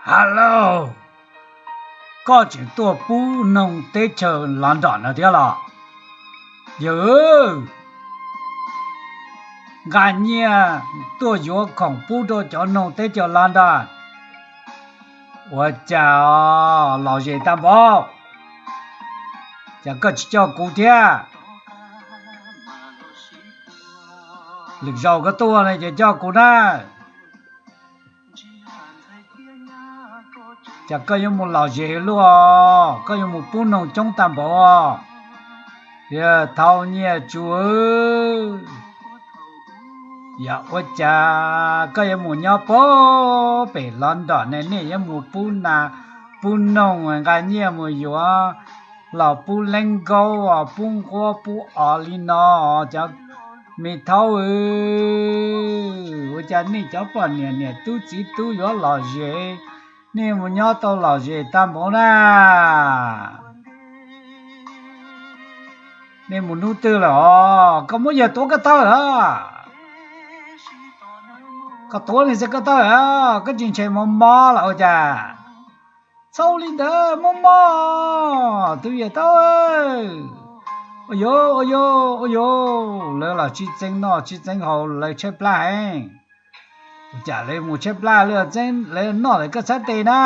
Hello, koj tseem tuaj pub noog teb chaws London no thiab los? Yawg, nqa nyiaj tuaj yuav khoom pub rau cov noog teb chaws London. Ua cas lom zem tag npaum? Cas koj tsis coj kuv thiab? Lwm zaus koj tuaj no ces coj kuv na. Cas koj yuav mus lom zem luaj, koj yuav mus pub noog coob tag npaum. Yawg Thauj Nyiaj Tsu, yog ua cas koj yuav mus nyob pem London ne, nej yuav mus pub na, pub noog nqa nyiaj mus yuav los pub leeb nkaub, pub nquab pub os li no. Cov me thaub, ua cas nej cov poj niam niam tub txiv tub yuav lom zem, nej mus nyob tau lom zem tag npaum na. Nej mus hnub twg lawm os? Koj muab yawg tuav koj taub lawm. Koj tuav li xwb koj taub lawm, koj tsis ntshai mob mob los ua cas? Txhob li ntawd, mob mob, tus yawg thaub. Ua yuav, ua yuav, ua yuav, lawv los tsis txeeb noj tsis txeeb haus, lawv tshaib plab heev. Ua cas lawv mus tshaib plab, lawv noj lawm koj txhais tes na.